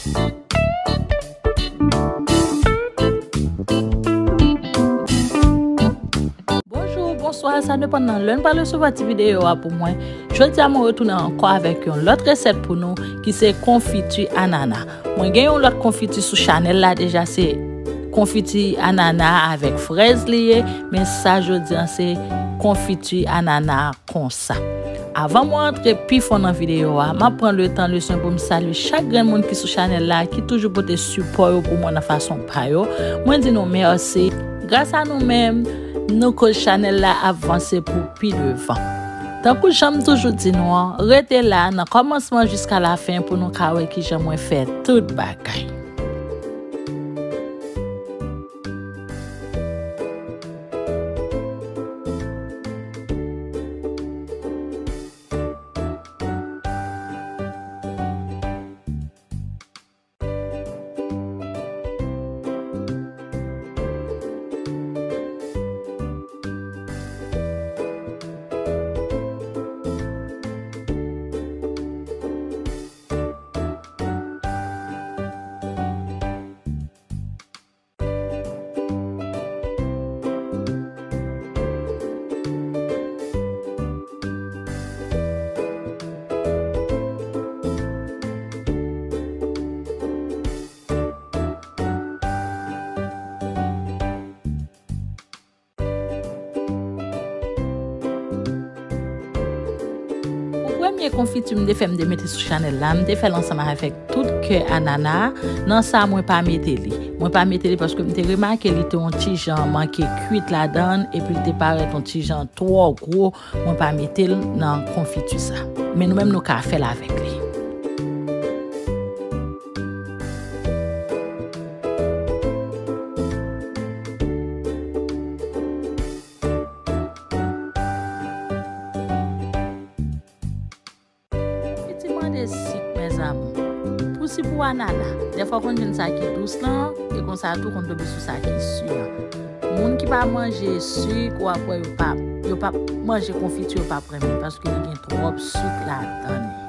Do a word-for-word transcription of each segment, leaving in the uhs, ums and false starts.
Bonjou, bonswa, sa depann nan lè n pral resevwa ti videyo a pou mwen. Jodi a, mwen retounen ankò avèk yon lòt resèt pou nou, ki se konfiti anana. Mwen gen yon lòt konfiti sou chanèl la deja, se konfiti anana avèk frèz li ye, men sa jodi a se konfiti anana konsa. Avan mwen antre pi fon nan videyo a, m ap pran letan, leson pou m salye chak grenn moun ki sou chanèl la, ki toujou pote sipò yo pou mwen nan fason pa yo. Mwen di nou mèsi. Gras a nou menm, nou koz chanèl la ap vanse pou pi devan. Tankou jan m toujou di nou an, rete la nan kòmansman jiska lafen pou nou ka wè kijan mwen fè tout bagay. Pou premye konfiti m te fè, m te mete sou chanèl la, m te fè l ansanm avèk tout kè anana. Nan sa, mwen pa mete li. Mwen pa mete li paske m te remake li te yon ti jan manke kwit ladan l, epi l te parèt yon ti jan twò gwo. Mwen pa mete l nan konfiti sa. Men nou menm, nou ka fè l avèk li. Konfiti mande sik, mezanmi. Pou sik pou anana, dèfwa w konn jwenn sa ki dous lan, e konsa tou konn tonbe sou sa ki si an. Moun ki pa manje sik, w ap wè yo pa, yo pa manje konfiti, yo pa renmen, paske li gen twòp sik ladan li.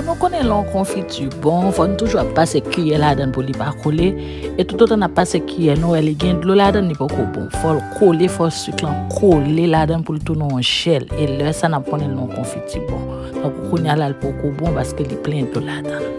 Nou konnen lè yon konfiti bon, fò n toujou ap pase kiyè ladan l pou li pa kole. E toutotan n ap pase kiyè, nou wè li gen dlo ladan l, li poko bon. Fò l kole, fò sik lan kole ladan l pou l tounen yon jèl. E lè sa n ap konnen lè yon konfiti bon. Tankou kounye a la, l poko bon paske li plen dlo ladan l.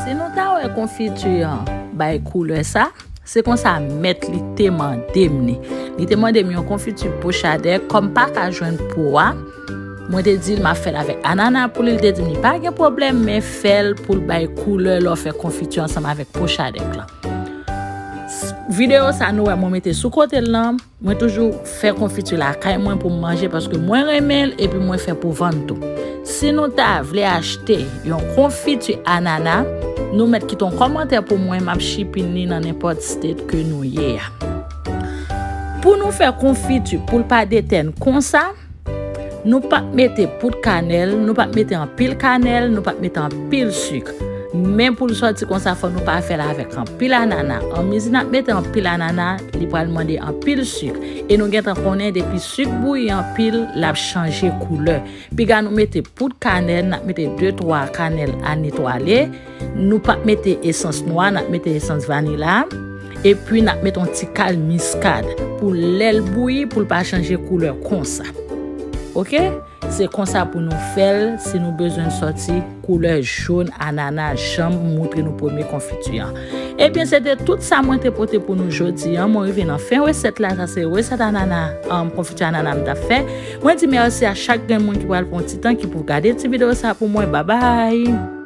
Si nou ta wè konfiti an bay koulè sa, se konsa mèt li te mande m li. Li te mande m yon konfiti pochadèk, kòm pa ka jwenn po a, mwen te di l m ap fè l avèk anana pou li, li te di m li pa gen pwoblèm, men fè l pou l bay koulè lè w fè konfiti ansanm avèk pochadèk lan. S-, videyo sa nou wè mwen mete sou kote l lan, mwen toujou fè konfiti lakay mwen pou m manje paske mwen renmen l epi mwen fè pou vann tou. Si nou ta vle achte yon konfiti anana, nou mèt kite yon kòmantè pou mwen, m ap chipin li nan nenpòt state ke nou ye a. Pou nou fè konfiti pou l pa detèn konsa, nou p ap mete poud kanèl, nou p ap mete anpil kanèl, nou p ap mete anpil sik. Men pou l sòti konsa, fò nou pa fè l avèk anpil anana. Anmezi n ap mete anpil anana, li pral mande anpil sik. E nou gentan konnen depi sik bouyi anpil, l ap chanje koulè. Piga nou mete poud kanèl, n ap mete de twa kanèl anetwale. Nou p ap mete esans nwa, n ap mete esans vanila. Epi n ap mete yon ti kal miskad pou lè l bouyi, pou l pa chanje koulè konsa. Oke? Se konsa pou nou fè l si nou bezwen sòti koulè jòn anana, jan m moutre nou premye konfiti an. Ebyen, se te tout sa mwen te pote pou nou jodi an. Mwen rive nan fen resèt la. Sa se resèt anana, um, konfiti anana m t ap fè. Mwen di mèsi a chak grenn moun ki pral pran ti tan ki pou gade ti videyo sa pou mwen. Babay!